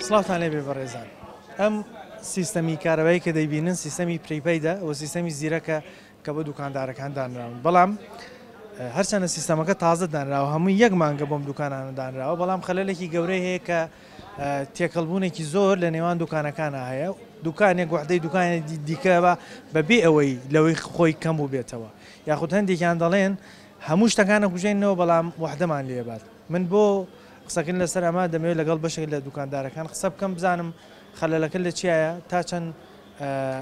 سڵاوتان لێبێ بەڕێزان. ئەم سیستەمی کارەبایی کە دەیبینن سیستەمی prepaid ە و سیستەمی زیرەکە کە بۆ دوکاندارەکان دانراون بەڵام هەرچەندە سیستەمەکە تازە دانراوە هەمووی یەک مانگە بۆم دوکانانە دانراوە بەڵام خەلەلێکی گەورەی هەیە کە تێکەڵبوونێکی زۆر لە نێوان دوکانەکانە هەیە دوکانێک وحدەی دوکانی دیکە بە بەبێ ئەوەی لەوەی خۆی کەم بوو بێتەوە یاخود هەندێکیان دەڵێن هەموو شتەکانە کوژێنەوە بەڵام وحدەمان لێبات من بۆ قسەکردن لەسەر ئەمە دەمەوێت لەگەڵ بەشێک لە دوکاندارەکان قسە بکەم بزانم خەلەلەکە لە چیایە تا چەند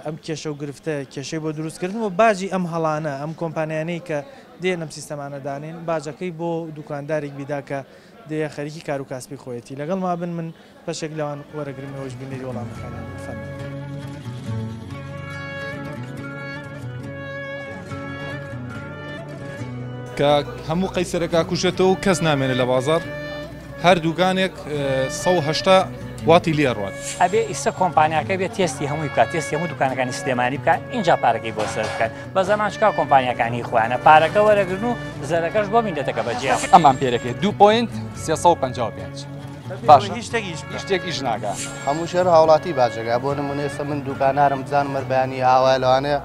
ئەم کێشە و گرفتە کێشەی بۆ دروستکردن و باجی ئەم هەڵانە ئەم کۆمپانیانەی کە دێن ئەم سیستەمانە دانێن باجەکەی بۆ دوکاندارێک بیدا کە دێ خەریکی کار و کاسپی خۆیەتی لەگەڵ ما بن من بەشێک لەوان وەرەگرم ئێوەش بینەری وەڵامەکانیان بن فەرموون. کە هەموو قەیسەرەکە کوژێتەوە و کەس نامێنێ لە بازاڕ هەر دووگانێک 180 واتی لێ ڕوات. ئەبێ ئیستا کۆمپانیاکە بێ تێستی هەمووی بکات تێستی هەموو دوکانەکانی سلێمانی بکات ئینجا پارەکەی بۆ سەرف بکات بە زەمان چکا کۆمپانیاکانی خۆیانە پارەکە وەرەگرن و زەرەکەش بۆ میللەتەکە بەجێ. ئەم ئەمپێرەکەی 2.355 باشە هیچ شتێک ئیش بکا. هیچ شتێک ئیش ناکا. هەموو شێر هاوڵاتی باجەکە بۆ نمونە ئێستا من دوکانارم بزانم هەر بەیانی ئاوایە لەوانەیە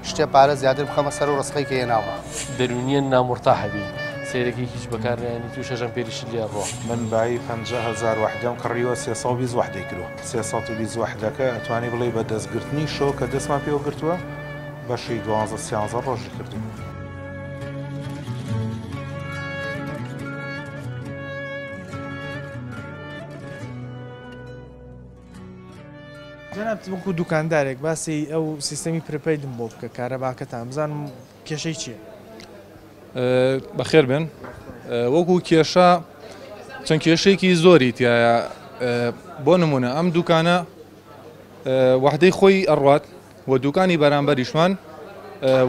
شتێ پارە زیاتر بخەمە سەر و ڕسقەی کە هێناومە. دەروونیەن نامورتاحە بی سەیرەکەی هیچ بەکار نایەنیت و شەش ئەمپێریشت لێ ئەڕوا. من بایی 50,000 وەحدەم کڕیوە 320 وەحدەی کروە 320 وەحدەکە ئەتوانی بڵێی بە دەست گرتنی شۆ کە دەستمان پێوە گرتوە بەشی دوانزە سیانزە ڕۆژی کردوە. جەنابت وەکو دوکاندارێک باسی ئەو سیستەمی prepaid م بۆ بکە کارەباکەتان بزانم کێشەی چییە؟ بەخێر بێن وەکو کێشە چەند کێشەیەکی زۆری تایە بۆ نمونە ئەم دوکانە وەحدەی خۆی ئەڕوات و دوکانی بەرامبەریشمان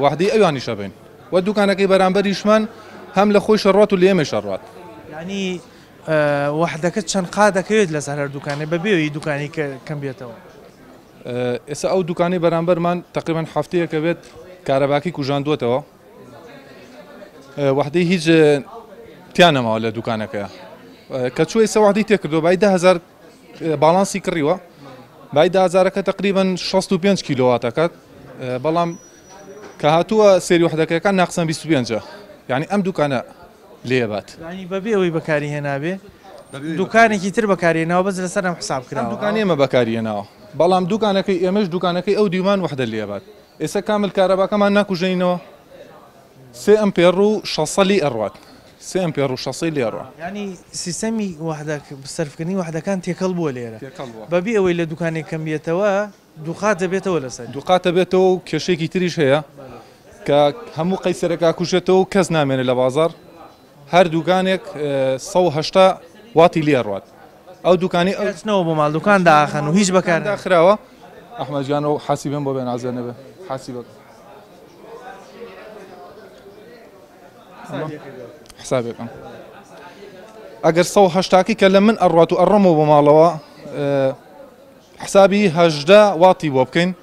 وەحدەی ئەوانیشە بین و دوکانەکەی بەرامبەریشمان هەم لە خۆی شەڕات و لە ئێمەش ئەڕوات. یعنی وەحدەکە چەند قات دەکەوێت لەسەر هەر دوکانێ بەبێ ئەوەی دوکانی کەم بێتەوە؟ ئێستا ئەو دوکانەی بەرامبەرمان تقریبا هەفتەیەکە بێت کارەباکەی کوژاندووەتەوە وەحدەی هیچ تیا نەماوە لە دوکانەکەیە کە چووە ئێستا وەحدەی تێکردەوە بای 10000 باڵانسی کڕیوە بای 10000ەکە تقریبا 65 کیلۆواتەکات بەڵام کە هاتووە سێری وەحدەکەکان ناقسان 25 یعنی ئەم دوکانە لێ بات. یانی بەبێ ئەوەی بەکاری هێنابێ دوکانێکی تر بەکاری هێناوە بەس لەسەر ئەم حساب کراوە. ئەم دوکانەی ئێمە بەکاری هێناوە بەڵام دوکانەکەی ئێمەش دوکانەکەی ئەو دیومان وەحدە لێ بات ئێستا کامل کارەباکەمان ناکوژێنینەوە سێ ئەمپێڕ و شەسە لێی ئەڕوات سێ ئەمپێڕ و شەسەی لێ ئەڕوا. یانی سیستەمی وەحدە سەرفکردنی وەحدەکان تێکەڵ بووە لێرە بەبێ ئەوەی لە دوکانێک کەم بێتەوە دووقات دەبێتەوە لەسەری. دووقات دەبێتەوە و کێشەیەکی تریش هەیە کە هەموو قەیسەرەکە ئەکوژێتەوە و کەس نامێنێت لە بازاڕ هەر دوکانێک 180 واتی لێ ئەڕوات ئەو دوکانی ئەو ئەچنەوە بۆ ماڵ دوکان داخەن و هیچ بەکار داخراوە ئەحمەد گیان ئەو حاسیبەم بۆ بێن ئازار نەبێ حاسیبەکە حسابێکم ئەگەر 180 کە لە من ئەڕوات و ئەڕۆمەوە بۆ ماڵەوە حسابی 18 واتی بۆ بکەین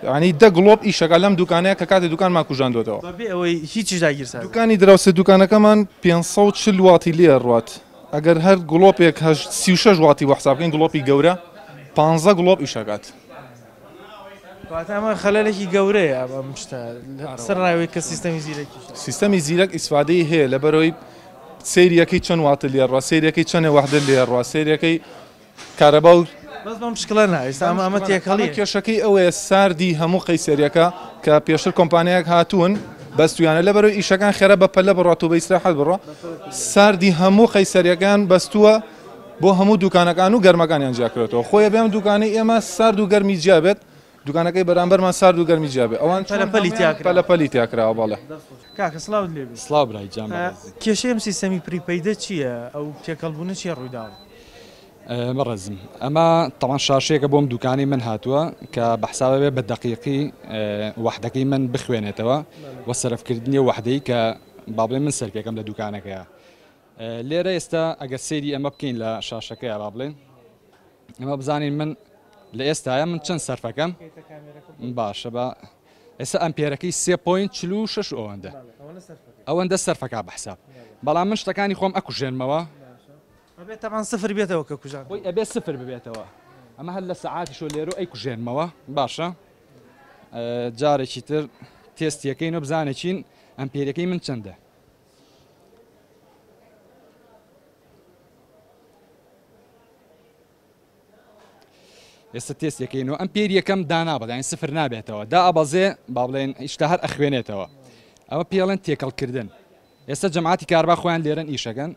یعنی دە گڵۆپ ئیشەکە لەم دوکانەیە کە کاتی دوکانمان کوژاندۆتەوە بەبێ ئەوەی هیچیش داگیرسا دوکانی دراوسێ دوکانەکەمان 540 واتی لێ ڕوات ئەگەر هەر گڵۆپێک 36 واتی بۆ حساب بکەین گڵۆپی گەورە 15 گڵۆپ ئیشەکات. کەواتە ئەمە خەلەلێکی گەورەیە ئەم شتە سەر ڕاوی کە سیستەمی زیرەکی سیستەمی زیرەک ئیسفادەی هەیە لەبەرەوەی سەیریەکەی چەند واتە لێڕوا سەیریەکەی چەنێ وەحدە لێڕوا سەیریەکەی کارەبا و بەس بەم شکڵە نا ئێستا ئەمە ئەمە تێکەڵی کێشەکەی ئەوەیە ساردی هەموو قەیسەریەکە کە پێشتر کۆمپانیایەک هاتوون بەستویانە لەبەرەوەی ئیشەکان خێرا بە پەلە بڕات و بە ئیسراحەت بڕە ساردی هەموو قەیسەریەکان بەستووە بۆ هەموو دوکانەکان و گەرمەکانیان جیاکرێتەوە خۆیە بێم دوکانی ئێمە سارد و گەرمی جیا بێت دوکانەکەی بەرامبەرمان سارد و گەرمی جیا بێ ئەوان پەلەپەلی تیا کراوە. پەلەپەلی تیا کراوە بەڵێ. کاکە سڵاوت لێ بێ. سڵاو برای گیان بەڕێزی. کێشەی ئەم سیستەمی prepaid ە چییە؟ ئەو تێکەڵبوونە چییە ڕوویداوە؟ بەڕێزم ئەمە تەوان شاشەیەکە بۆم دوکانی من هاتووە کە بە حسابە بێ بە دەقیقی وەحدەکەی من بخوێنێتەوە و سەرفکردنی وەحدەی کە با بڵێن من سەرفێکەم لە دوکانەکەیە لێرە ئێستا ئەگەر سەیری ئەمە بکەین لە شاشەکەی با بڵێن ئەمە بزانین من لە ئێستاە من چەند سەرفەکەم باشە بە ئێستا ئەمپێرەکەی 3.46 ئەوەندە ئەوەندە سەرفەکە بە حساب بەڵام من شتەکانی خۆم ئەکوژێنمەوە. ئەبێت تەبعەن سفر بێتەوە کە کوژاند. خۆی ئەبێ سفر ببێتەوە. ئەمە هەر لە سەعاتیشەوە لێرۆ ئەیکوژێنمەوە. باشە جارێکی تر تێستیەکەین و بزانێکین ئەمپێرەکەی من چەندە. ئێستا تێستەکەینەوە ئەم پێر یەکەم دانابەت یانی سفر نابێتەوە دا ئەبەزێ با بڵێن هیچتا هەر ئەخوێنێتەوە ئەوە پێڵێن تێکەڵکردن ئێستا جەماعەتی کاربا خۆیان لێرەن ئیشەکەن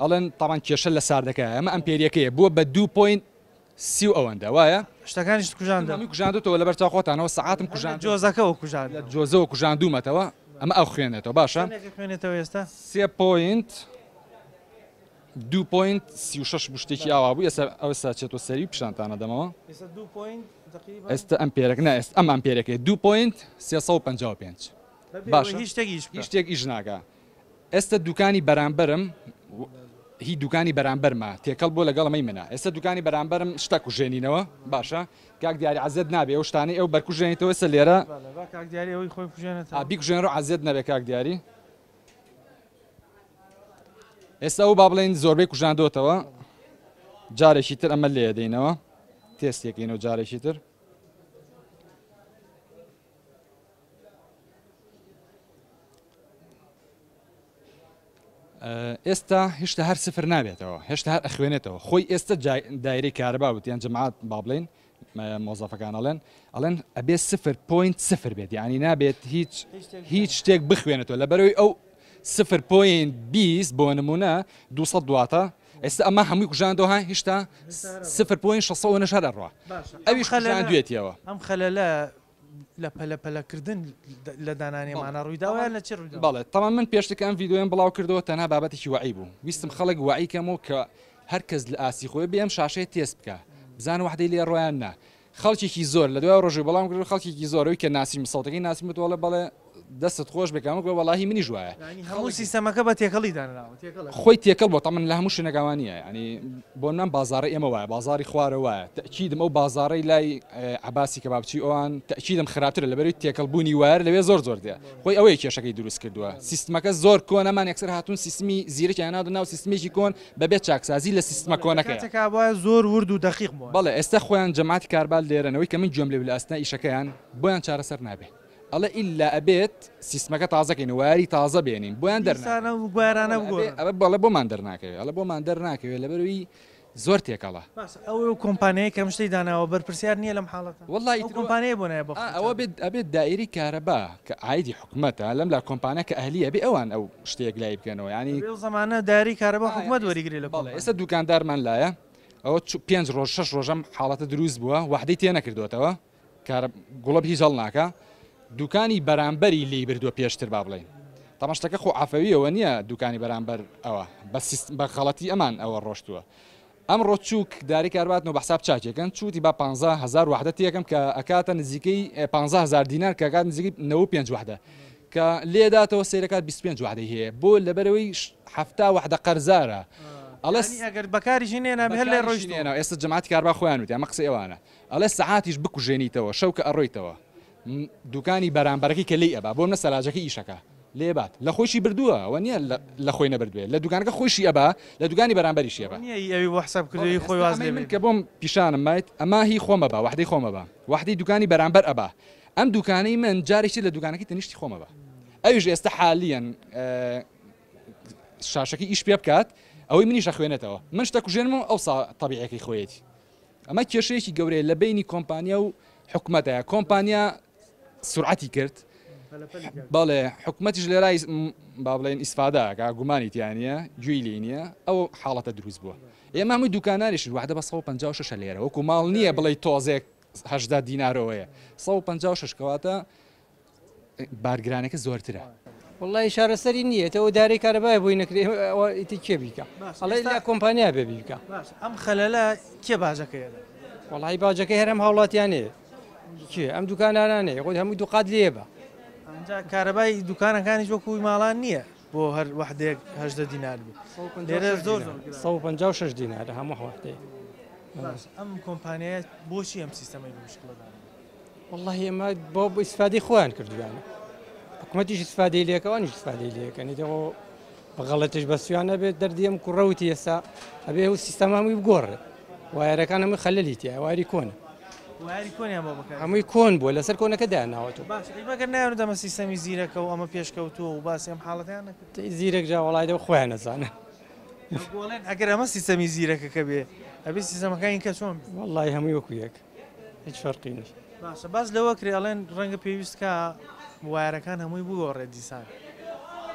ئەڵێن تاوان کێشە لە ساردەکە ئەمە ئەم پێریەکەیە بووە بە دوو point سی و ئەوەندە وایە شتەکانیشت کوژاندەوە هەمووی کوژاندوتەوە لەبەر چاو خۆتانەوە سەعاتم کوژاند جۆزەکەوە کوژاند لە جۆزەوە کوژاندوومەتەوە ئەمە ئەو خوێنێتەوە باشە چەندێکە خوێنێتەوە ئێستا سێ point دوو point 36 بوو شتێکی ئاوا بوو ئێستا ئەوسا چێتۆ سەری و پیشانتان ئەدەمەوە ئێستا دوو point تقریبا ئێستا ئەم پێرەک نا ئێستا ئەم ئەمپێرەکەی دوو point 355 بەبێ باشە ئەوەی هیچ شتێک ئیش بکا هیچ شتێک ئیش ناکا ئێستا دوکانی بەرامبەرم هی دوکانی بەرامبەرمە تێکەڵ بۆ لەگەڵ ئەمەی منە ئێستا دوکانی بەرامبەرم شتە کوژێنینەوە باشە کاک دیاری عەزێت نابێ ئەو شتانەی ئەو بەرکوژێنیتەوە ئێستا لێرە بەڵێ با کاک دیاری ئەوەی خۆی بکوژێنێتەوە بیکوژێنەرەوە عەزێت نەبێ کاک دیاری ئێستا ئەو با بڵێین زۆربەی کوژاندۆتەوە جارێکی تر ئەمە لێ دەینەوە تێستێکەینەوە جارێکی تر ئێستا هێشتا هەر سفر نابێتەوە هێشتا هەر ئەخوێنێتەوە خۆی ئێستا دایرەی کارەبا وتیان جەماعات با بڵێین مۆزەفەکان ئەڵێن ئەڵێن ئەبێ سفر point سفر بێت یعنی نابێت هیچ هیچ شتێک بخوێنێتەوە لەبەرەوەی ئەو سفر point 20 بۆ نمونە 200 دواتە ئێستا ئەمە هەمووی کوژاندەوە ها هیشتا سفر point 600 نەش هەر ئەڕوا ئەویش کوژاندوێتیەوە. ئەم خەلەلە لە پەلە پەلەکردن لە دانانی مانا ڕوویداوە یان لە چی ڕوویداوە؟ بەڵێ تەبعەن من پێشتر کە ئەم ڤیدیۆیەم بڵاو کردەوە تەنها بابەتێکی وەعی بوو ویستم خەڵک وەعی کەمەوە کە هەر کەس لە ئاستی خۆی بێ ئەم شاشەیە تێست بکا بزانە وەحدەی لێ ڕۆیان نا خەڵکێکی زۆر لە دوای ڕۆژی بەڵام کرد خەڵکێکی زۆر ئەوی کە ناسیم سەوتەکەی ناسیم وتوڵێ بەڵێ دەستت خۆش بێ کامە وەڵاهی منیش وایە یانی هەموو سیستەمەکە بە تێکەڵی دانراوە تێکەڵە خۆی تێکەڵ بۆ تەمەن لە هەموو شوێنێکا وا نییە یانی بۆ نام بازاڕی ئێمە وایە بازاڕی خوارە وایە تەئکیدم ئەو بازاڕەی لای عەباسی کەبابچی ئەوان تەئکیدم خراپترە لەبەرەی تێکەڵ بوونی wire لەوێ زۆر زۆر دێ خۆی ئەوەیە کێشەکەی دروست کردووە سیستمەکە زۆر کۆنە مان یەکسەر هاتوون سیستمی زیرەکیان نادە ناو سیستمێکی کۆن بەبێ چاکسازی لە سیستمە کۆنەکەیە. کاتێکا بوایە زۆر ورد و دەقیق بوایە. بەڵێ ئێستا خۆیان جەماعەتی کاربال لێرەن ئەوەی کە من گوێم لێ بوو لە ئەسنا ئیشەکەیان بۆیان چارەسەر نابێ ئەڵێ ئیلا ئەبێت سیستمەکە تازە کەین و wire ی تازە بێنین بۆیان دیسان دەرناکەوێ. ئەو wire انە بگۆڕن. ئەبێ بەڵێ بۆمان دەرناکەوێ ئەڵێ بۆمان دەرناکەوێ لەبەرئەوەی زۆر تێکەڵە. باشە ئەو ئەو کۆمپانیایەی کە ئەم شتەی داناوە بەرپرسیار نییە لەم حاڵەتە؟ وەڵا ئەو ئیتر کۆمپانیایە بۆ نایە بۆ ئا خۆی ئەوە چارەسەر بێت ئەبێت دائیرەی کارەبا کە عایدی حکومەتە لەم لا کۆمپانیا کە ئەهلیە ئەبێ ئەوان ئەو شتە یەکلایی بکەنەوە یانی ئەبێ ئەو زەمانە دایرەی کارەبا ئا حکومەت وەریگرێ لە بەڵێ کۆمپانیا. ئێستا دوکاندارمان لایە ئەوە چ پێنج ڕۆژ شەش ڕۆژ ئەم حاڵەتە دروست بووە وەحدەی تێ نەکردۆتەوە کارە گوڵەب هیچ هەڵناکا دوکانی بەرامبەری لێی بردووە پێشتر با بڵێین تەمە شتەکە خۆ عەفەویەوە نییە دوکانی بەرامبەر ئەوە بە سیست بە غەڵەتی ئەمان ئەوە ڕۆشتووە ئەمڕۆ چوو داری کارباتنەوە بە حساب چاکێکن چووتی با 15000 وحدە تێکەم کە ئەکاتە نزیکەی 15000 دینار کە ئەکات نزیکەی 95 وحدە کە لێداتەوە سەیرەکات 25 وحدەی هەیە بۆ لەبەرەوەی 70 وحدە قەرزارە ئەڵێ ئەگەر بەکاریشی نێنا هەر لێ ڕۆیشتووە ئێستا جەماعەتی کاربا خۆیان وتی ئەمە قسەی ئەوانە ئەڵێ سەعاتیش بکوژێنیتەوە شەو کە ئەڕۆیتەوە دوکانی بەرامبەرەکەی کە لێی ئەبا بۆ منە سەلاجەکەی ئیشەکا لێ بات لە خۆیشی بردووە ئەوە نییە لە خۆی نەبردبێ لە دوکانەکە خۆیشی ئەبا لە دوکانی بەرامبەریشی ئەبا. نییە ئی ئەوی بۆ حساب کردووە ئی خۆی ئێستا واز ئەمەی لێ من بێنێ. کە بۆم پیشانم مایت ئەمە هی خۆم ئەبا وەحدەی خۆم ئەبا وەحدەی دوکانی بەرامبەر ئەبا ئەم دوکانەی من جارێکی تر لە دوکانەکەی تەنیشتی خۆم ئەبا ئەویش ئێستا حالیەن شاشەکەی ئیش پێ بکات ئەوەی منیش ئەخوێنێتەوە من شتە کوژێنمەوە ئەوسا تەبیعەکەی خۆیەتی. ئەمە کێشەیەکی گەورەیە لە بەینی کۆمپانیا و حکومەتە کۆمپانیا سورعەتی کرد بەڵێ حکومەتیش لێرای با بڵێن ئیسفادەکە گومانی تیانە گوێی لێ نییە ئەو حاڵەتە دروست بووە ئێمە هەمووی دوکاناریش وعدە بە 156 لێرە وەکو ماڵ نییە بڵێ تۆزێک 80 دینارەوەیە 156 کەواتە بارگرانەکە زۆرترە. وەڵی چارەسەری نییە تەوە دارەی کارەبای بۆی نەکرێ ئەوە ئیتر کێ بیکا ئەڵێ لە کۆمپانیا بێ بیکا. باش ئەم خەلەلە کێ باجەکەی ئەدا؟ وەڵی باجەکەی هەر ئەم هاوڵاتیانەیە کێ ئەم دوکانانانەیە خۆی هەموو دووقات لێ بە. ئینجا کارەبای دوکانەکانیش وەکوو ماڵان نییە بۆ هەر وەحدەیەک 18 دینار بێ لێرە زۆر زۆر گرانە. 156 دینارە هەموو وەحدەیەک. باش ئەم کۆمپانیایە بۆچی ئەم سیستەمەی بە مشکلە داناوە؟ وەڵاهی ئەمە بۆ ئیسفادەی خۆیان کردویانە حکومەتیش ئیسفادەی لێکە ئەوانیش ئیسفادەی لێکەن ئیتر خۆ بە غەڵەتیش بەستویانە بێت دەردی ئەم کوڕە وتی ئێستا ئەبێ ئەو سیستەمە هەمووی بگۆڕێ وایەرەکان هەمووی خەلەلی تیایە وایری کۆنە. وایەری کۆنیان بۆ بەکار هەمووی کۆن بووە لەسەر کۆنەکە دایانناوەتەوە. باشە ئەی مەگەر نایان دەمە سیستەمی زیرەکە و ئەمە پێشکەوتووە و باسی ئەم حاڵەتەیان نەکرد؟ زیرەک جا وەڵای دە خۆیان ئەزانن. وەڵێن ئەگەر ئەمە سیستەمی زیرەکەکە بێ ئەبێ سیستەمەکانی کە چۆن بێ؟ وەڵای هەمووی وەکو یەک هیچ فەرقی نیە. باشە باس لەوە کرێ ئەڵێن ڕەنگە پێویست کا وایەرەکان هەمووی بگۆڕێت دیسان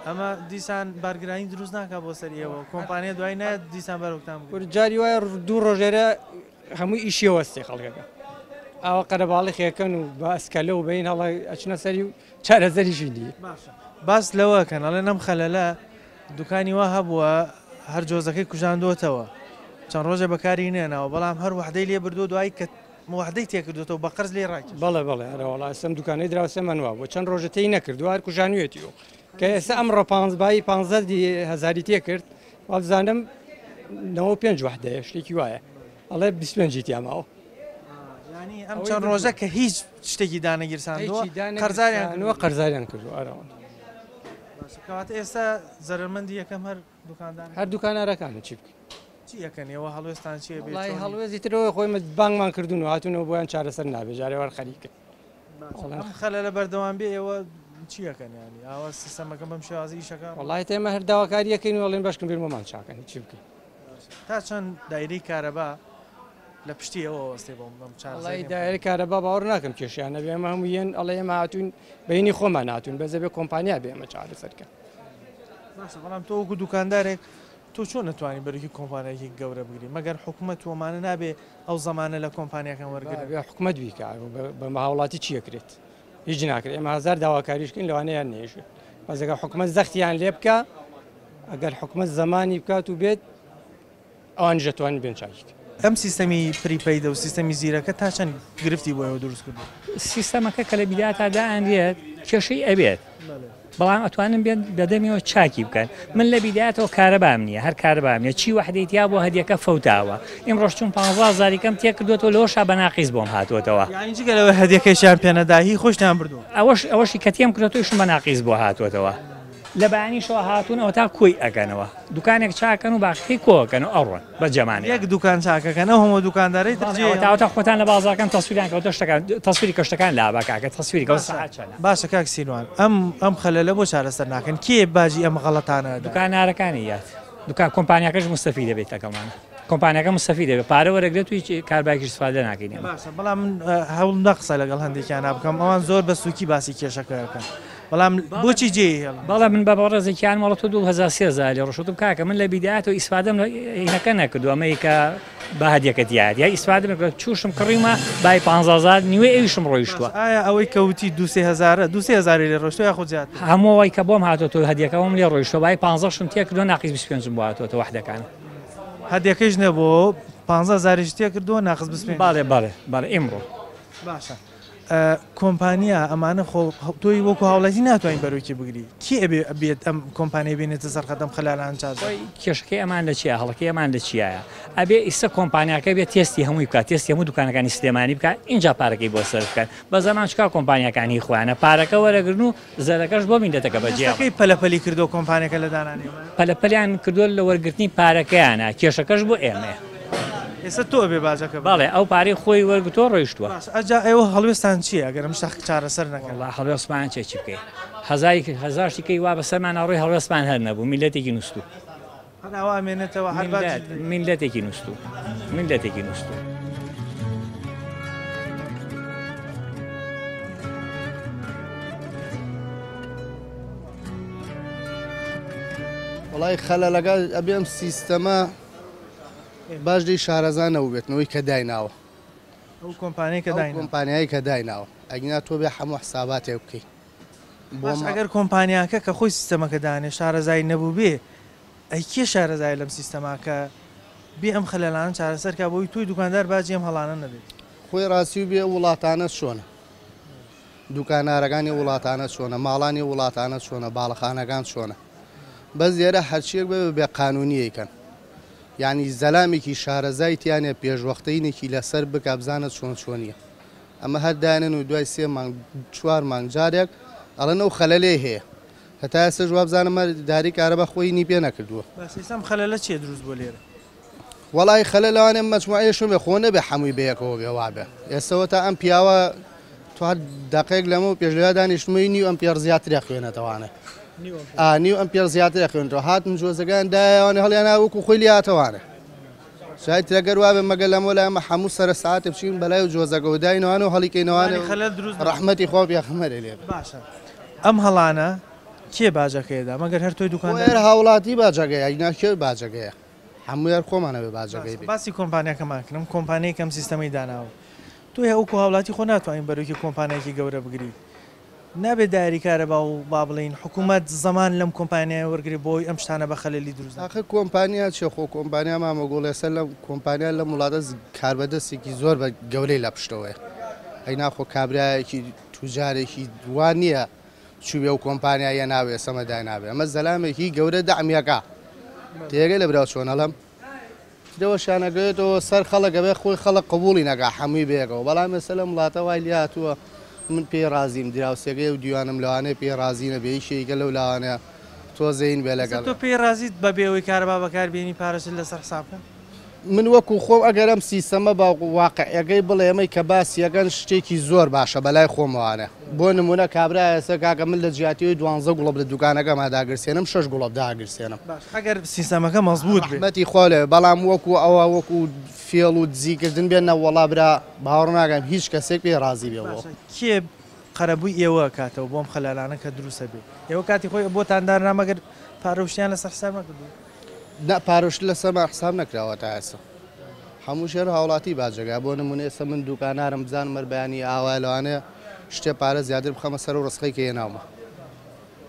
ئەمە دیسان بارگرانی دروست ناکا بۆ سەر ئێوە کۆمپانیا دوای نایەت دیسان بەرۆکتان بگرێت؟ کورد جاری وایە دوو ڕۆژێرە هەمووی ئیشی وەستێ خەڵکەکە ئاوا قەرەباڵی خێکەن و بە ئەسکەلە و بەین هەڵە ئەچنە سەری و چارەسەریشی نییە. باشە باس لەوە کەن ئەڵێن ئەم خەلەلە دوکانی وا هەبووە هەر جۆزەکەی کوژاندۆتەوە چەند ڕۆژێ بەکاری نێناوە بەڵام هەر وەحدەی لێ بردووە دوایی کە وەحدەی تێکردۆتەوە بە قەرز لێی ڕاکێشا. بەڵێ بەڵێ ئەرێ وەڵا ئێستا ئەم دوکانەی دراوسێمان وا بووە چەند ڕۆژە تێی نەکردووە هەر کوژانویەتی و کە ئێستا ئەمڕۆ پانز بایی پانزە هەزاری تێکرد وابزانم 95 وەحدەیە شتێکی وایە ئەڵێ 25 تیا ماوە. یانی ئەم چەند ڕۆژە کە هیچ شتێکی دانەگیرساندووە قەرزاریان کردووە قەرزاریان کردووە ئەرێ وەڵا. باشە کەواتە ئێستا زەرەرمەندی یەکەم هەر دوکاندارەکان هەر دوکانارەکانن چی بکەین. چی ئەکەن ئێوە هەڵوێستان چییە بێ وەڵای هەڵوێستی تر ئەوەیە خۆی بانگمان کردوون و هاتوونەوە بۆیان چارەسەر نابێ جارێ وەر خەریکن. ئەم خەلەلە بەردەوام بێ ئێوە چی ئەکەن یانی ئاوا سیستەمەکە بەم شێوازی ئیشەکە وەڵای ئێمە هەر داواکاری ئەکەین و ئەڵێن بەشکم بێن بۆمان چاکەن چی بکەین. تا چەند دایرەی کارەبا لە پشتی ئێوە وەستێ بۆ بەم چارەسەری وەڵای دایرەی کارەبا باوەڕ ناکەم کێشیان نەبێ ئێمە هەموو یەن ئەڵێ ئێمە هاتوین بەینی خۆمان هاتوین بەس ئەبێ کۆمپانیا بێ ئێمە چارەسەر کە. باشە بەڵام تۆ وەکو دوکاندارێک تۆ چۆن ئەتوانی بەرگی کۆمپانیایەکی گەورە بگری مەگەر حکومەت و ئەمانە نابێ ئەو زەمانە لە کۆمپانیاکان وەرگرن؟ با حکومەت بیکا بە هاوڵاتی چی ئەکرێت هیچ ناکرێت ئێمە هەزار داواکاریش کەین لەوانەیە نەیشێت بەس ئەگەر حکومەت زەختیان لێ بکا ئەگەر حکومەت زەمانی بکات و بێت ئەوانیش دەتوانن بێن چاکی کەن. ئەم سیستەمی prepaid ە و سیستەمی زیرەکە تا چەند گرفتی بۆ ئێوە دروست کردووە؟ سیستەمەکە کە لە بیدایەتا دائەنرێت کێشەی ئەبێت بەڵام ئەتوانن بێن بەدەمیەوە چاکی بکەن من لە بیدایەتەوە کارەبام نییە هەر کارەبام نییە چی وەحدەی تیا بۆ هەدیەکە فەوتاوە ئیمڕۆش چون 15 هەزاریکەم تێکردوێتەوە لەوەشا بە ناقیس بۆم هاتووەتەوە. یانی جگە لەوەی هەدیەکەیشیان پێنەدا هی خۆشتیان بردووە؟ ئەوەش ئەوەشی کە تێم کردوێتەوەیشم بە ناقیس بۆ هاتووەتەوە لە بەیانیشەوە هاتوون ئەوەتا کۆی ئەکەنەوە. دوکانێک چاکەن و باقیەکەی کۆئەکەن و ئەڕۆن بە جەمانەیان. یەک دوکان چاکەکەن ئەو هەموو دوکاندارەی تر جێ ئەوەتا ئەوەتا خۆتان لە بازاڕەکان تەسویریان کەوتە شتەکان تەسویری کە شتەکان لابە کاکە تەسویری کەوە سەعات چەنە. باشە کاک سیروان ئەم ئەم خەلەلە بۆ چارەسەر ناکەن کێ باجی ئەم غەڵەتانە ئەدا؟ دوکانارەکانی یاد دوکان کۆمپانیاکەش موستەفید ئەبێت لەگەڵمانە کۆمپانیاکە موستەفید ئەبێت پارە وەرەگرێت و هیچ کاربایەکیش ئیستفادە ناکەین ئێمە. باشە بەڵام من هەوڵم دا قسە لەگەڵ هەندێکیانا بکەم ئەوان زۆر بە سوکی باسی کێشەکە ئەکەن بەڵام بۆچی جێی هێڵن؟ بەڵێ من بە بەڕێزێکیان وەڵا تۆ 2000 3000 لێ ڕۆشتم کاکە من لە بیدایەتەوە ئیسفادەم لە هینەکە نەکردو ئەمەی کە بە هەدیەکە دیات یا ئیسفادەم نەکردوە چوشم کڕیومە بای 15000 نیوەی ئەویشم ڕۆیشتوە. ئایا ئەوەی کە وتی دوو سێ هەزارە دوو سێ هەزاری لێ ڕۆیشتوە یاخود زیاتر؟ هەموو ئەوەی کە بۆم هاتۆتەوە هەدیەکەوەم لێ ڕۆیشتوە بای پانزەشم تێکردوە ناقیس 25 م بۆ هاتۆتەوە وەحدەکان. هەدیەکەیش نەبووە پانزە هەزاریشت تێکردووە ناقس 25. بەڵێ بەڵێ بەڵێ ئیمڕۆ. باشە کۆمپانیا ئەمانە خۆ تۆی وەکو هاوڵاتی ناتوانانی بەرۆکی بگری کێ ئەبێ بێت ئەم کۆمپانیای بێنێتە سەر خەت ئەم خەلالان چارەسەر خۆی کێشەکەی ئەمان لە چیە هەڵەکەی ئەمان لە چیایە ئەبێ ئیستا کۆمپانیاکە بێت تێستی هەمووی بکات تێستی هەموو دوکانەکانی سلێمانی بکات ئینجا پارەکەی بۆ سەرف بکات بەس ئەمان چکا کۆمپانیاکان هی خۆیانە پارەکە وەرەگرن و زەرەکەش بۆ میللەتەکە بەجێ کەی پەلەپەلی کردووە کۆمپانیەکە لە دانانی ئەمە؟ پەلەپەلیان کردووە لە وەرگرتنی پارەکەیانە کێشەکەش بۆ ئێمەیە. ئێستا تۆ ئەبێ باجەکە بدەی؟ بەڵێ ئەو پارەی خۆی وەرگرتووە ڕۆیشتووە. باشە ئەجا ئێوە هەڵوێستان چییە ئەگەر ئەم شتە چارەسەر نەکەن؟ وەڵا هەڵوێستمان چیە چی بکەین هەزاری هەزار شتی کەی وا بەسەرمانا ڕۆی هەڵوێستمان هەر نەبوو میللەتێکی نوستوو. هەر ئاوا ئەمێنێتەوە هەر باجی میللەت میللەتێکی نوستوو میللەتێکی نوستوو. وەڵای خەلەلەکە ئەبێ ئەم سیستەمە باش لێی شارەزا نەبووبێتنەوەی کە دایناوە. ئەو کۆمپانیای کە ئەو دایناوە. کۆمپانیای کە دایناوە ئەگینا تۆ بێ هەموو حساباتێک بکەی. بۆ باش ما ئەگەر کۆمپانیاکە کە خۆی سیستەمەکە دانێ شارەزای نەبووبێ ئەی کێ شارەزایە لەم سیستەما کە بێ ئەم خەلەلانە چارەسەر کا بۆی تۆی دوکاندار باجی ئەم هەڵانە نەدەیت؟ خۆی ڕاستی و بێ ئەو وڵاتانە چۆنە؟ دوکانارەکانی ئەو وڵاتانە چۆنە؟ ماڵانی ئەو وڵاتانە چۆنە؟ باڵەخانەکان چۆنە؟ بەس لێرە هەرچیەک بێ بە بێ قانونی ئەیکەن یانی زەلامێکی شارەزای تیا نیە پێشوەختەینێکی لەسەر بکا بزانە چۆن چۆنیە ئەمە هەر دانێن و دوای سێ مانگ چوار مانگ جارێک ئەڵێن ئەو خەلەلەی هەیە. هەتا ئێستاش وابزانم هەر داری کارەبا خۆی نی پێ نەکردووە. باشە ئێستا ئەم خەلەلە چیە دروست بووە لێرە؟ وەڵایی خەلەل لەوانەیە مەجموعەیە شوێن بێ خۆ نەبێ حەمووی بەیەکەوە بێ وابێ ئێستەوە تا ئەم پیاوە تو هەر دەقەیەک لەمە و پێش لەویا دانیشتمەی نیو ئەم پێڕ زیاتر ئەخوێنێتەوانێ ئا نیو ئەم پێڕ زیاتر ئەخوێنێتەوە هاتن جۆزەکان دایەوانێ هەڵیانا وەکو خۆی لێهاتەوانێ شاید ترەگەر وابێ مەگەر لەمە لای ئەمە حەموو سەرە سەعاتێ بچین بەلای و جۆزەکەوە داینەوانێ و هەڵیکەینەوانێ یانی خەلەل دروست نەبوو. ڕەحمەتی خوا و پێغەمبەرێ لێ بێ. باشە ئەم هەڵانە کێ باجەکەی دا مەگەر هەر تۆی خۆ دوکانداری؟ هەر هاوڵاتی باجەکەیە ئەگینا کێ باجەکەیە حەمووی هەر خۆمان ئەبێ باجەکەی باشە بەین. باسی کۆمپانیاکەمان کەن ئەم کۆمپانیای کە ئەم سیستەمەی داناوە تۆ وەکو هاوڵاتی خۆ ناتوانی بەرۆکی کۆمپانیایەکی گەورە بگری نابێت دایەری کارەبا و با بڵێین حکومەت زەمان لەم کۆمپانیایە وەرگرێت بۆ ئەوەی ئەم شتانە بە خەلەلی دروست نەکات. ئاخر کۆمپانیا چیە خۆ کۆمپانیا مامە گوڵ ئێستا لەم کۆمپانیا لەم وڵاتە کاربەدەستێکی زۆر بە گەورەی لە پشتەوەیە ئەی ناخۆ کابرایەکی توجارێکی وا نییە چوبێ و کۆمپانیا یە ناوێ ئێسەمە داینابێ ئەمە زەلامێکی گەورە دەعمیەکە تێگەی لە برا چۆن ئەڵێم ترەوەشیان ئەگەوێتەوە سەر خەڵک ئەبێ خۆی خەڵک قبوڵی نەکا حەمووی بەیەکەوە بەڵام ئێستا لەم وڵاتە وای لێهاتووە من پێی ڕازیم دراوسێکەی و دیوانم لەوانەیە پێی ڕازی نەبێ یەکێکە لەو لاوانەیە تۆزێین بێ ئێستا لەگەڵ تۆ پێی ڕازیت بەبێ ئەوەی کارەبا بەکاربێنی پارەشت لەسەر حساب بکەن؟ من وەکو خۆم ئەگەر ئەم سیستەمە بە واقعیەکەی بڵێمەی کە باسیەکەن شتێکی زۆر باشە بەلای خۆمەوانە بۆ نمونە کابرا ئێستا کاکە من لە جیاتی ئەوەی دوانزە گوڵۆپ لە دوکانەکەما داگرسێنم شەش گوڵۆپ داگرسێنم. باش ئەگەر سیستەمەکە مەزبوت بێ. ڕەحمەتی خوا لێ بەڵام وەکو ئەوە وەکو فێڵ و دزی کردن بێ نەوەڵا برا باوەڕ ناکەم هیچ کەسێک پێی ڕازی بێ بۆ. باشە کێ قەرەبووی ئێوە ئەکاتەوە بۆ ئەم خەلالانە کە دروست ئەبێ؟ ئێوە کاتی خۆی بۆتان دانرا مەگەر پارە و شتیان لەسەر حساب نەکردووە؟ نا پارە و شت لەسەرمان حساب نەکراوە تا ئێستا هەموو شێر هاوڵاتی باجەکە بۆ نمونە ئێستا من دوکانارم بزانم هەر بەیانی ئاوایە لەوانەیە شتێ پارە زیاتر بخەمە سەر و ڕسقەی کە هێناومە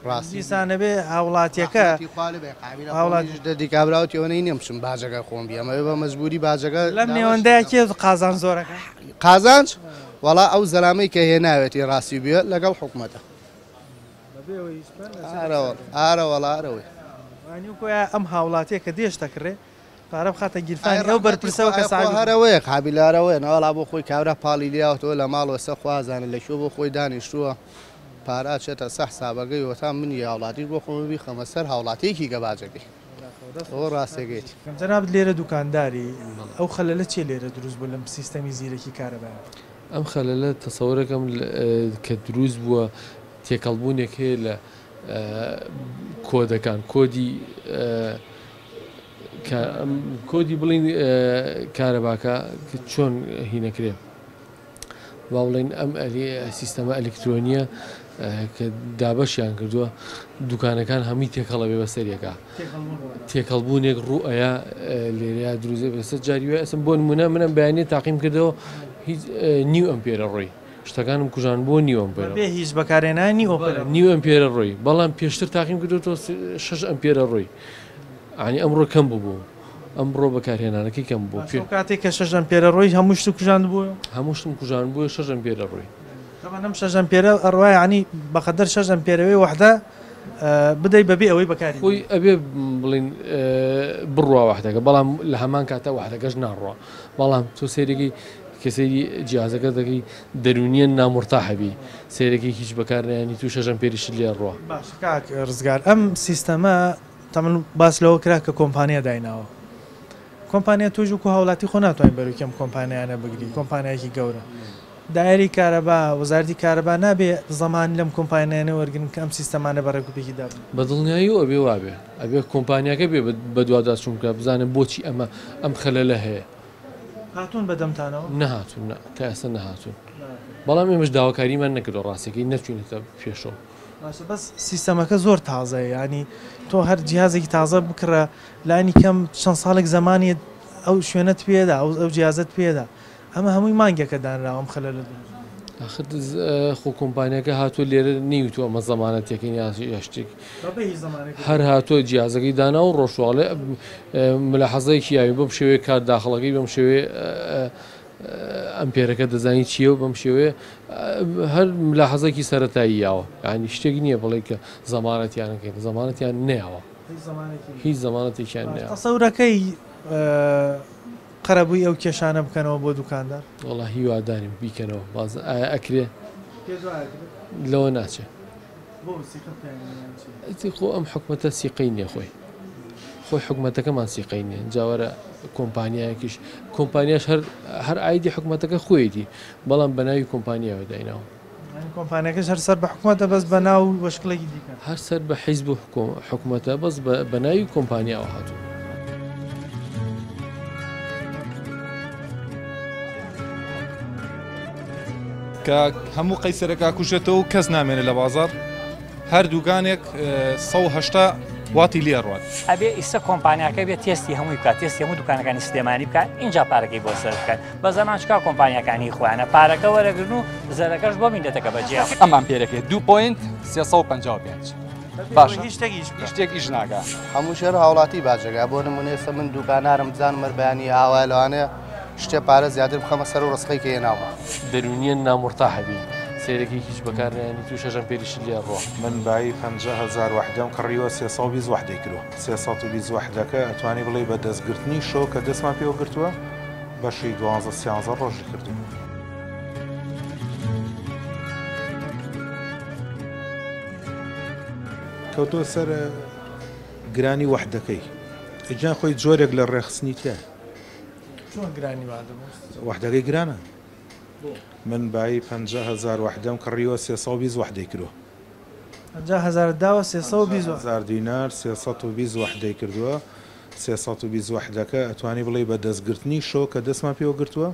ڕاستی دیسان ئەبێ هاوڵاتیەکە ڕەحمەتی خوا لێ بێ قابیلە خۆم هاوڵاتی منیش دەردی کابراوتی ئەوەنەی نییە بچم باجەکە خۆم بیەم ئەبێ بە مەجبوری باجەکە لەم دابەش نێوەندەیا بکەم. کێ قازانج زۆرەکە؟ قازانج وەڵا ئەو زەلامەی کە هێناوێتی ڕاستی بێ لەگەڵ حکومەتە. ئارەوەڵا ئارەوەی. وانی وەکو ئەم هاوڵاتیە کە دێش دەکڕێ پارە بخاتە گیرفانی ئەو بەرپرسەوە کە ساحێبی هەرەوەیە قابیل هەرەوەیە نەوەڵا بۆ خۆی کابرا پاڵی لیاوەتەوە لە ماڵەوە سە خوازانە لە کوێ بۆ خۆی دانیشتووە پارە ئەچێتە سە حسابەکەی وەتا منی هاوڵاتیش بۆ خۆم بیخەمە سەر هاوڵاتیەکی کە باجەکەی ئەوە ڕاستەکەیتی. جەنابت لێرە دوکانداری ئەو خەلەلە چیە لێرە دروست بوو لەم سیستەمی زیرەکی کارەبایە؟ ئەم خەلەلە تەسەورەکەم کە دروست بووە تێکەڵبوونێک هەیە لە کۆدەکان کۆدی کۆدی بڵین کارەباکە چۆن هینەکرێ با بڵین ئەم سیستەمە ئەلکترۆنیە کە دابەشیان کردووە دوکانەکان هەمووی تێکەڵە بێ بەسەریەکە تێکەڵبوونێک ڕوو ئەیا لێرەیا دروزێ بەسەر جاری وایە ئەسم بۆ نمونە منم بەیانی تاقیم کردەوە هیچ نیو ئەم پێرە ڕۆی شتەکانم کوژان بۆ نیو ئەمپێرە بێ هیچ بەکارهێنانی نیو ئەمپێرە نیو ئەمپێرە ڕۆی بەڵام پێشتر تاقیم کردوەوە شەش ئەمپێرە ڕۆی عنی ئەمڕۆ کەم ببوو ئەمڕۆ بەکارهێنانەکەی کەم بوو پێ کاتێک کە شەش ئەمپێرە ڕۆی هەموو شت کوژاند بوو هەموو شتم کوژان بووە شەش ئەمپێرە ڕۆی طبعا ئەم شەش ئەمپێرە ئەڕوا یعنی بەقەدەر شەش ئەمپێرەوەی وەحدە بدەی بەبێ ئەوەی بەکاری خۆی ئەبێ بڵین بڕوا وەحدەکە بەڵام لە هەمان کاتە وەحدەکەش ناڕوا بەڵام تۆ سەیرێکی کە سەیری جیازەکە دەکەی دەرونیە نامورتاحەبی سەیرەکەی هیچ بەکار نایەنی تو شەش ئەمپێریشت لێ ڕوا. باشە کاک ڕزگار ئەم سیستەمە تەمەن باس لەوە کرا کە کۆمپانیا دایناوە کۆمپانیا تۆش وەکو هاوڵاتی خۆ ناتوانین بەروکی ئەم کۆمپانیانە بگری کۆمپانیایەکی گەورە دایەری کارەبا وەزارەتی کارەبا نابێ زەمان لەم کۆمپانیانە وەرگرن کە ئەم سیستەمانە بە ڕێکوپێکی دابنێن. بە دڵنیاییەوە ئەبێ وابێ ئەبێ کۆمپانیاکە بێ بەدواداچوون بکات بزانێ بۆچی ئەمە ئەم خەلەلە هەیە. هاتوون بە دەمتانەوە؟ نەهاتوون نا تا ئێستا نەهاتوون بەڵام ئێمەش داواکاریمان نەکردووە ڕاستەکەی نەچوینەتە پێشەوە. باشە بەس سیستەمەکە زۆر تازەیە یانی تۆ هەر جیهازێکی تازە بکڕە لانی کەم چەند ساڵێک زەمانی ئەو شوێنەت پێدا ئەو جیازت پێدا ئەمە هەمووی مانگێکە دانراوە ئەم خەلەلە دروست بووە. ئاخر خۆ کۆمپانیاکە هاتووە لێرە نەیوتووە ئەمە زەمانەتێکین یا شتێک بەبێ هیچ زەمانێک هەر هاتووە جیازەکەی دانا و ڕۆشتووە ئەڵێ ملاحەزەیەکی یاوی بەم شێوەیە کار داخڵەکەی بەم شێوەیە ئەمپێرەکە دەزانی چییە و بەم شێوەیە هەر ملاحەزەکی سەرەتایی یاوە یعنی شتێک نییە بڵێ کە زەمانەتیانەکەین زەمانەتیان نەیاوە هیچ زەمانەتێکیان نەیاوە. تەسەورەکەی قەرەبووی ئەو کێشانە بکەنەوە بۆ دوکاندار؟ وەڵا هیوادارین بیکەنەوە باز ئایا ئەکرێ؟ پێت وایە ئەکرێ؟ لەوە ناچێ. بۆ سیقە پێیان نییە یان چی؟ ئیتر خۆ ئەم حکومەتە سیقەی نییە خۆی. خۆی حکومەتەکەمان سیقەی نییە. جا وەرە کۆمپانیایەکیش، کۆمپانیاش هەر هەر ئایدی حکومەتەکە خۆیەتی، بەڵام بە ناوی کۆمپانیاوە دایناوە. یانی کۆمپانیاکەش هەر سەر بە حکومەتە بەس بە ناو و شکڵێکی دیکە. هەر سەر بە حیزب و حکومەتە بەس بە ناوی کۆمپانیاوە هاتووە. کە هەموو قەیسەرەکە کوژێتەوە و کەس نامێنێت لە بازاڕ هەر دووگانێک 180 واتی لێ ڕوات. ئەبێ ئیسە کۆمپانیاکە بێ تێستی هەمووی بکات تێستی هەموو دوکانەکانی سلێمانی بکات ئینجا پارەکەی بۆ سەرف بکات بە زەمان چکا کۆمپانیاکانی خۆیانە پارەکە وەرەگرن و زەرەکەش بۆ میلەتەکە بەجێ. ئەم ئەمپێرەکەی 2.355 باشە هیچ شتێک ئیش هیچ شتێک ئیش ناکا. هەموو شێر هاوڵاتی باجەکە بۆ نمونە ئێستا من دوکانارم بزانم مەر بەیانی ئاوایە لەوانەیە شتێ پارە زیاتر بخەمە سەر و ڕسقەی کە هێناومە. دەروونیەن نامورتاحە بی سەیرەکەی هیچ بەکار نایەنیت و شەش ئەمپێریشت لێ ئەڕوا. من بایی 50 هەزار وەحدەم کڕیوە 320 وەحدەی کروە 320 وەحدەکە ئەتوانی بڵێی بە دەست گرتنی شۆ کە دەستمان پێوە گرتوە بەشی دوانزە سیانزە ڕۆژی کردوە. کەوتوە سەر گرانی وەحدەکەی ئەگیان خۆی جۆرێک لە ڕێخستنی تیایە. چۆن گرانی وادە بوو؟ وەحدەکەی گرانە. من بایی 50 هەزار وەحدەم کڕیوە 320 وەحدەی کروە. 50 هەزارت داوە 320 وەحدە. هەزار دینار 320 وەحدەی کردووە 320 وەحدەکە ئەتوانی بڵێی بە دەست گرتنی شۆ کە دەستمان پێوە گرتووە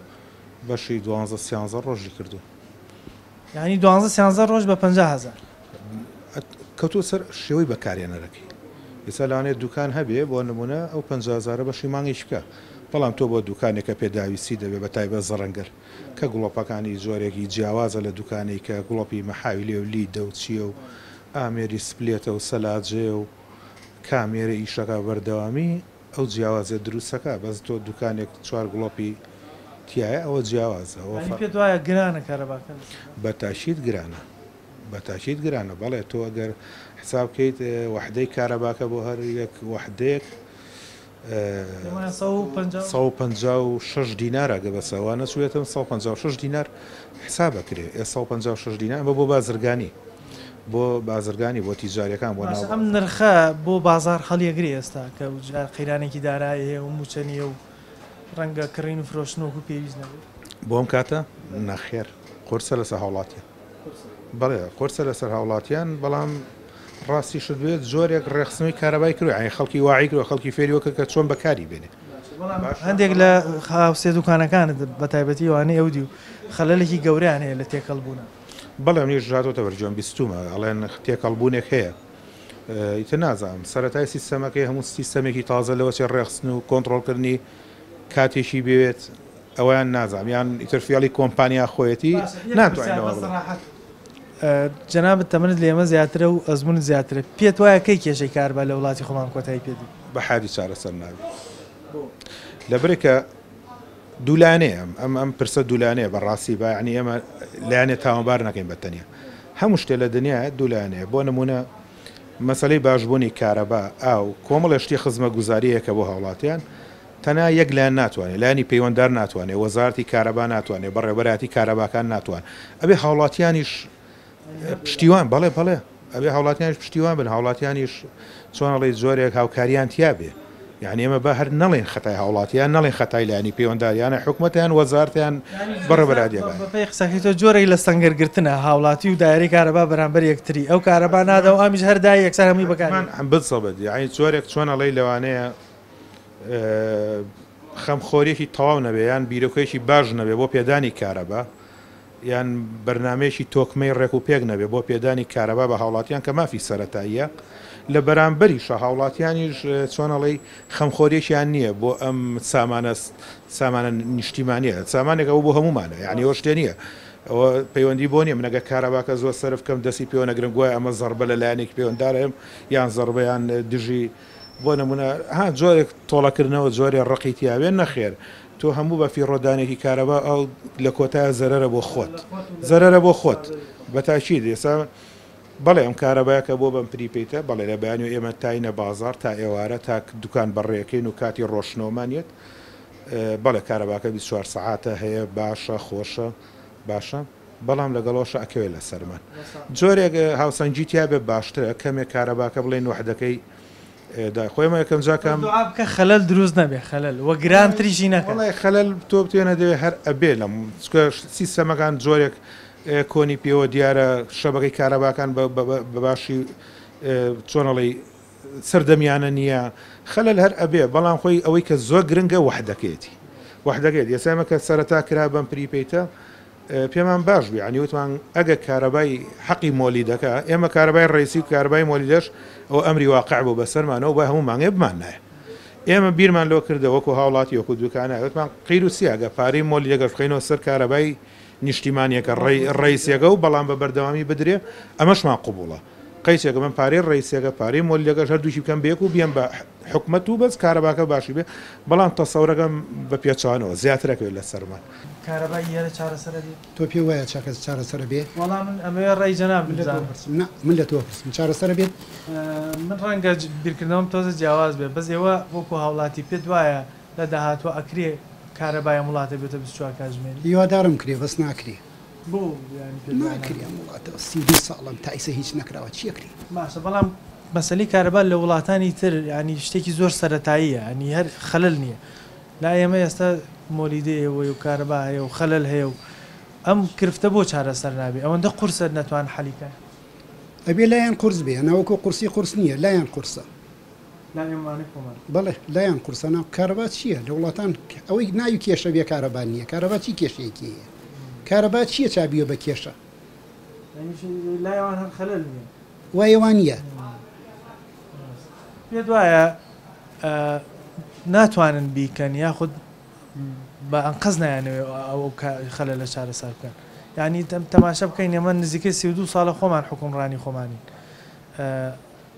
بەشی دوانزە سیانزە ڕۆژی کردووە. یانی دوانزە سیانزە ڕۆژ بە 50 هەزار. کەوتووە سەر شێوەی بەکارهێنەرەکەی. ئێستا لەوانەیە دوکان هەبێ بۆ نموونە ئەو 50 هەزارە بەشی مانگێکی بکا بەڵام تۆ بۆ دوکانێک کە پێداویستی دەبێ بە تایبەت زەڕەنگەر کە گوڵۆپەکانی جۆرێکی جیاوازە لە دوکانەی کە گوڵۆپی مەحاویلێ و لیدە و چیە و ئامێری سپلێتە و سەلاجەیە و کامێرە ئیشەکا بەردەوامی ئەو جیاوازیە دروستەکا بەس تۆ دوکانێک چوار گڵۆپی تیایە ئەوە جیاوازە ئەوە یانی فەرق. پێت وایە گرانە کارەباکە لە سەدا؟ بە تاکید گرانە بە تاکید گرانە بەڵێ تۆ ئەگەر حساب کەیت وەحدەی کارەباکە بۆ هەر یەک وەحدەیەک پێم وایە 150 156 دینارە گە بەسە وا نەچووێتم 156 دینار حساب ئەکرێ ئێ 156 دینار ئەمە بۆ بازرگانی بۆ بازرگانی بۆ تیجاریەکان بۆ باشە ناو ئەم نرخە بۆ بازاڕ هەڵیەگرێ ئێستا کە جار قەیرانێکی دارایی هەیە و مووچە نییە و ڕەنگە کڕین و فرۆشتن وەکو پێویست نەبێت؟ بۆ ئەم کاتە نەخێر قورسە لەسەر هاوڵاتیان. بەڵێ قورسە لەسەر هاوڵاتیان بەڵام ڕاستیشت بوێت جۆرێک ڕێکخستنەوەی کارەبای کردوە یانی خەڵکی واعی کردوە خەڵکی فێری وەکە کە چۆن بەکاری بێنێ. بەڵام هەندێک لە هاوسێ دوکانەکانت بە تایبەتی ئەوانەی ئەودیو خەلەلێکی گەورەیان هەیە لە تێکەڵ بوونە. بەڵێ منیش هاتۆتە بەرگوێم بیستومە ئەڵێن تێکەڵ بوونێک هەیە ئیتر نازانم سەرەتای سیستەمەکەی هەموو سیستەمێکی تازە لەوە چێ ڕێخستن و کۆنتڕۆڵکردنی کاتێکی بوێت ئەوەیان نازانم یان ئیتر فێڵی کۆمپانیا خۆیەتی باشە یەک ناتوانین پرسیار لەوە بە بڵێین. سەراحەت جەنابت تەمەنت لە ئێمە زیاترە و ئەزموونت زیاترە پێت وایە کەی کێشەی کارەبا لە وڵاتی خۆمان کۆتایی پێ دێ؟ بە حالی چارەسەر نابێ لەبەرئ کە دوولایەنەیە ئەم ئەم ئەم پرسە دوولایەنەیە بە ڕاستی با یعنی ئێمە لایەنێ تاوانبار نەکەین بە تەنیا هەموو شتێ لە دنیایە دوولایەنەیە بۆ نموونە مەسەلەی باشبوونی کارەبا ئاو کۆمەڵێ شتی خزمەگوزارییە کە بۆ هاوڵاتیان تەنها یەک لایەن ناتوانێت، لایەنی پەیوەنددار ناتوانێت، وەزارەتی کارەبا ناتوانێت، بەڕێوەبەرایەتی کارەباکان ناتوان، ئەبێ هاوڵاتیانیش پشتیوان، بەڵێ بەڵێ ئەبێ هاوڵاتیانیش پشتیوان بن، هاوڵاتیانیش چۆن ئەڵێی جۆرێک هاوکاریان تیا بێ، یانی ئێمە با هەر نەڵێین خەتای هاوڵاتیان، نەڵێین خەتای لایەنی پەیوەنددار یان حکومەتە یان وەزارەتە یان بەڕێوەبەرایەتیەکان. بەپێی قسەکەی تۆ جۆرێک لە سەنگەرگرتنە هاوڵاتی و دایرەی کارەبا بەرامبەر یەکتری، ئەو کارەبا نادا و ئەمیش هەر دای یەکسەر هەمووی بەکار حەتمەن بزەبت، یانی جۆرێک چۆن ئەڵێی لەوانەیە خەمخۆریەکی تەواو نەبێ یان بیرۆکەیەکی باش نەبێ بۆ پێدانی کارەبا یان بەرنامەیەکی تۆکمەی ڕێک و پێک نەبێ بۆ پێدانی کارەبا بە هاوڵاتیان کە مافی سەرەتاییە لە بەرامبەریشا هاوڵاتیانیش چۆن ئەڵێی خەمخۆریەکیان نییە بۆ ئەم سامانە سامانە نیشتیمانیە سامانێک ئەوە بۆ هەموومانە یعنی ئەوە شتێ نییە ئەوە پەیوەندی بۆ نییە من ئەگەر کارەباکە زۆر سەرف کەم دەستی پێوە نەگرم گوایە ئەمە زەڕبە لە لایەنێکی پەیوەندارم یان زەڕبەیان دژی بۆ نمونە ها جۆرێک تۆڵەکردنەوە جۆرێ ڕقی تیاوێ نەخێر تۆ هەموو بە فیڕۆدانێکی کارەبا ئەو لە کۆتایە زەرەرە بۆ خۆت زەرەرە بۆ خۆت بە تاکید ئێستا بەڵێ ئەم کارەبایە کە بۆ بەم پریپەیتە بەڵێ لە بەیانی و ئێمە تاینە بازاڕ تا ئێوارە تا دوکان بەڕێکەین و کاتی ڕۆشنەوەمان یەت بەڵێ کارەباکە 24 سەعاتە هەیە باشە خۆشە باشە. بەڵام لەگەڵەوەشا ئەکەوێ لەسەرمان. جۆرێک هاوسەنگی تیا بێ باشترە، کەمێک کارەباکە بڵێین وەحدەکەی دا خۆ ئێمە یەکەم جار کە. دوعا بکە خەلەل دروست نەبێ خەلەل وە گرانتریشی نەکەن. وەڵای خەلەل تۆ بتوێ نەدەوێ هەر ئەبێ لەم چونکە سیستەمەکان جۆرێک کۆنی پێوە دیارە شەبەکەی کارەباکان بە باشی چۆن ئەڵێی سەردەمیانە نییە خەلەل هەر ئەبێ بەڵام خۆی ئەوەی کە زۆر گرنگە وەحدەکەیەتی وەحدەکەیەتی ئێستا ئێمە کە سەرەتا کرا بەم پریپەیتە پێمان باش بوو یانی وتمان ئەگەر کارەبای حەقی مۆلیدەکە ئێمە کارەبای ڕیسی و کارەبای مۆلیدەش ئەوە ئەمری واقع بوو بەسەرمانەوە بە هەموو مانگێ بماننایە ئێمە بیرمان لۆ کردە وەکو هاوڵاتی وەکو دوکانە وتمان قیر و سیاگە پارەی مۆلیدەکەش بخەینەوە سەر کارەبای نیشتیمانیەکە ڕیسیەکە و بەڵام بە بەردەوامی بدرێ ئەمەشمان قبوڵە قەیچێکە من پارەی ڕیسیەکە پارەی مۆلیدەکەش هەردووکی بکەم بەیەک و بیەم بە حکومەت و بەس کارەباکە باشی بێ بەڵام تەسەورەکەم بە پێچەوانەوە زیاتر ئەکەوێت لەسەرمان. کارەبای ئێرە چارەسەرە بێ؟ تۆ پێ وایە چاکە چارەسەرە بێ؟ وەڵا من ئەمەوێ ڕای جەنابت بزانم. نا من لە تۆ ئەپرسم چارەسەرە بێت؟ من ڕەنگە بیرکردنەوەم تۆزێ جیاواز بێ بەس ئێوە وەکو هاوڵاتی پێت وایە لە داهاتوە ئەکرێ کارەبای ئەم وڵاتە بێتە 24 کاتژمێری؟ هیوادارم کرێ بەس ناکرێ. بۆ یانی پێت وایە ناکرێ؟ ئەم وڵاتە 32 ساڵەم تا ئیسە هیچ نەکراوە چی ئەکرێ؟ باشە بەڵام مەسەلەی کارەبا لە وڵاتانی تر یانی شتێکی زۆر سەرەتاییە یانی هەر خەلەل نییە لای ئێمە ئێستا مۆلیدەی ئێوەی و کارەبا هەیە و خەلەل هەیە و ئەم کرفتە بۆ چارەسەر نابێ ئەوەندە قورسە نەتوان حەلی کەن؟ ئەبێ لایان قورس بێ نا وەکو قورسی قورس نییە لایان قورسە. لای ئێمانەی خۆمان. بەڵێ لایان قورسە نا کارەبا چییە لە وڵاتان ئەوەی ناوی کێشە بێ کارەبا نییە کارەبا چی کێشەیەکی هەیە کارەبا چییە چابیوە بە کێشە؟ یانی لای ئەوان هەر خەلەل نییە. وایە وا نییە؟ پێت وایە ناتوانن بیکەن یاخود بە ئەنقەست نایانەوێت ئەو خەلەلە چارەسەر بکەن یعنی تەماشا بکەین ئێمە نزیکەی 32 ساڵە خۆمان حکومڕانی خۆمانین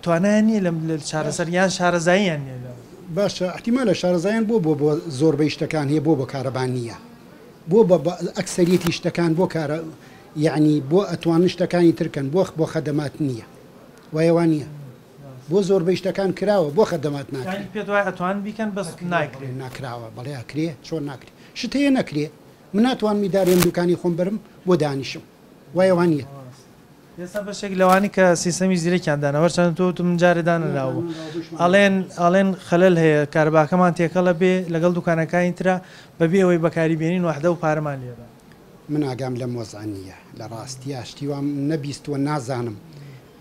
توانایان نییە لەم چارەسەر یان شارەزاییان نییە لە باشە احتیمالە شارەزایان بۆ بۆ بۆ زۆربەی شتەکان هەیە بۆ بۆ کارەبا نییە بۆ بە ئەکسەریەتی شتەکان بۆ کارە یەعنی بۆ ئەتوانن شتەکانی تر کەن بۆ بۆ خەدەمات نییە وایە وا نییە بۆ زۆربەی شتەکان کراوە بۆ خەدەمات ناکرێ. یانی پێت وایە ئەتوانن بیکەن بەس ناکرێ؟ ناکراوە بەڵێ ئەکرێ چۆن ناکرێ شت هەیە نەکرێ من ناتوانم ئیدارەی ئەم دوکانی خۆم بەرم بۆ دانیشم وایە وا نییە؟ ئێستا بەشێک لەوانەی کە سیستەمی زیرەکیان داناوە هەرچەندە تۆ وتت من جارێ دانەنراوە ئەڵێن ئەڵێن خەلەل هەیە کارەباکەمان تێکەڵە بێ لەگەڵ دوکانەکانی ترا بەبێ ئەوەی بەکاری بێنین وەحدە و پارەمان لێ بەن. من ئاگام لەم وەزعە نییە لە ڕاستیا شتی وام نەبیستووە نازانم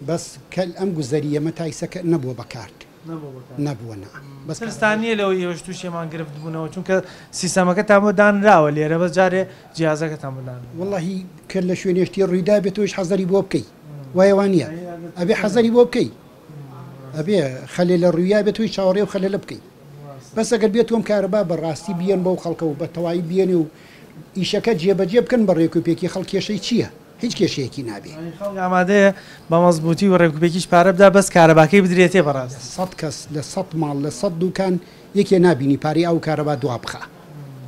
بەس کە ئەم گوزەرییەمە تا ئیسە کە نەبووە بە کارت نەبووە نا بەس ترستان نییە لەوەی ئێوەش تووشی هەمان گرفت بوونەوە چونکە سیستەمەکەتان بۆ دانراوە لێرە بەس جارێ جیهازەکەتان بۆ دانراوە. وەڵاهی کە لە شوێنێ شتی ڕوویدا بێ تۆیش حەزەری بۆ بکەی وایە وا نییە ئەبێ حەزەری بۆ بکەی ئەبێ خەلێ لە ڕوویا بێ تۆی چاوەڕێ و خەلەلە بکەی بەس ئەگەر بێت تۆم کارەبا بە ڕاستی بیەن بەو خەڵکە و بە تەوایی بیەنێ و ئیشەکە جێبەجێ بکەن بە ڕێک و پێکی خەڵک کێشەی چییە؟ هیچ کێشەیەکی نابێ. یانی خەڵک ئامادەیە بە مەزبووتی و ڕێکوپێکیش پارە بدا بەس کارەباکەی بدرێتێ بەڕاستی. لە سەد کەس لە سەد ماڵ لە سەد دوکان یەکێ نابینی پارەی ئاو و کارەبا دوا بخا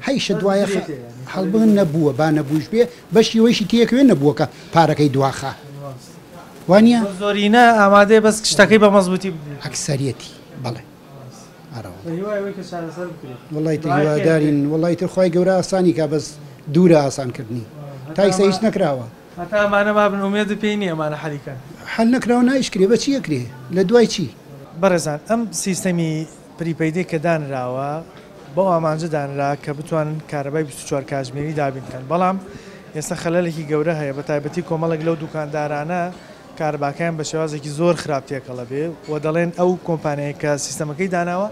هەیشە بەس دوایە خە بدرێتێ یانی هەڵبن نەبووە با نەبووش بێ بەشی وەیشی تێکەوێ نەبووە کە پارەکەی دواخا وانیە؟ زۆرینە ئامادەیە بەس شتەکەی بە مەزبووتی بدرێتێ. ئەکسەریەتی بەڵێ. بە هیوای ئەوەی کە چارەسەر بکرێت. وەڵا ئیتر هیوادارین وەڵا ئیتر خوای گەورە ئاسانی کا بەس دوورە ئاسان کردنی تا ئیستا هیچ نەکراوە. هەتا ئەمانە مابن ئومێدت پێی نیە ئەمانە حەلی کەن. حەل نەکراوە نایشکرێ بە چی ئەکرێ لە دوای چی؟ بەڕێزان ئەم سیستەمی prepaid ەی کە دانراوە بەو ئامانجە دانرا کە بتوانن کارەبای 24 کاتژمێری دابین بکەن بەڵام ئێستا خەلەلێکی گەورە هەیە بە تایبەتی کۆمەڵێک لەو دوکاندارانە کارەباکەیان بە شێوازێکی زۆر خراپ تێکەڵە بێ و دەڵێن ئەو کۆمپانیایەی کە سیستەمەکەی داناوە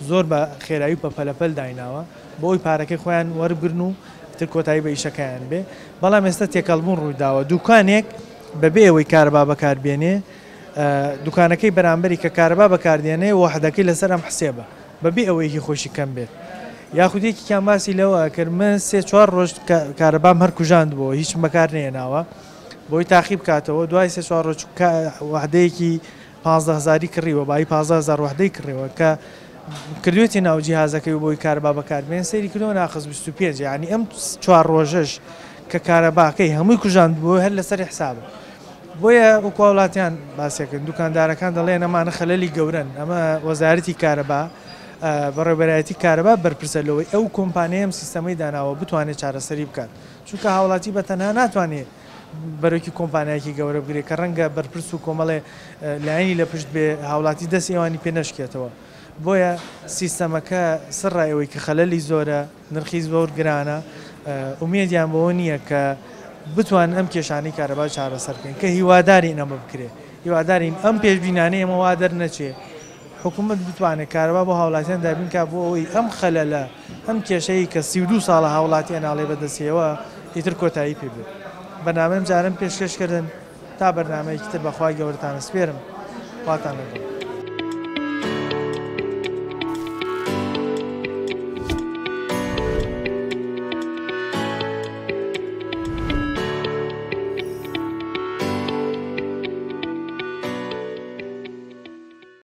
زۆر بە خێرایی و بە پەلەپەل دایناوە بۆ ئەوی پارەکەی خۆیان وەربگرن و تر کۆتایی بە ئیشەکەیان بێ بەڵام ئێستا تێکەڵبوون ڕوویداوە دوکانێک بەبێ ئەوەی کارەبا بەکاربێنێ دوکانەکەی بەرامبەری کە کارەبا بەکاردێنێ وەحدەکەی لەسەر ئەم حسێبە بەبێ ئەوەی هی خۆشی کەم بێت یاخود یەکێکیان باسی لەوە کرد من سێ چوار ڕۆژ کارەبام هەر کوژاندبووە هیچم بەکار نەهێناوە بۆی تاقی بکاتەوە دوای سێ چوار ڕۆژ وەحدەیەکی 15 هەزاری کڕیوە بایی 15 هەزار وەحدەی کڕیوە کە کردوێتی ناو جیهازەکەی و بۆی کارەبا بەکاربێن سەیری کردەوە ناقس 25 یعنی ئەم چوار ڕۆژەش کە کارەباکەی هەمووی کوژاندبوو هەر لەسەر حسابە بۆیە وەکو هاوڵاتیان باسێکن دوکاندارەکان دەڵێن ئەمانە خەلەلی گەورەن ئەمە وەزارەتی کارەبا بەڕێوەبەرایەتی کارەبا بەرپرسە لەوەی ئەو کۆمپانیای ئەم سیستەمەی داناوە بتوانێت چارەسەری بکات چونکە هاوڵاتی بە تەنها ناتوانێت بەرۆکی کۆمپانیایەکی گەورە بگرێ کە ڕەنگە بەرپرس و کۆمەڵێ لایەنی لە پشت بێ هاوڵاتی دەست ئێوانی پێ نەشکێتەوە. بۆیە سیستەمەکە سەرڕای ئەوەی کە خەلەلی زۆرە، نرخی زۆر گرانە، ئومێدیان بەوە نییە کە بتوانن ئەم کێشانەی کارەبا چارەسەر بکەن کە هیوادارین ئەمە بکرێ. هیوادارین ئەم پێشبینانەی ئێمە وا دەرنەچێ حکوومەت بتوانێت کارەبا بۆ هاوڵاتیان دابین کا بۆ ئەوەی ئەم خەلەلە، ئەم کێشەی کە 32 ساڵە هاوڵاتی ئەناڵێ بەدەستیەوە ئیتر کۆتایی پێ بێت. بەرنامەی ئەمجارەم پێشکەش کردن. تا بەرنامەیەکی تر بە خوای گەورەتان ئەسپێرم. خواتان لەگەڵ.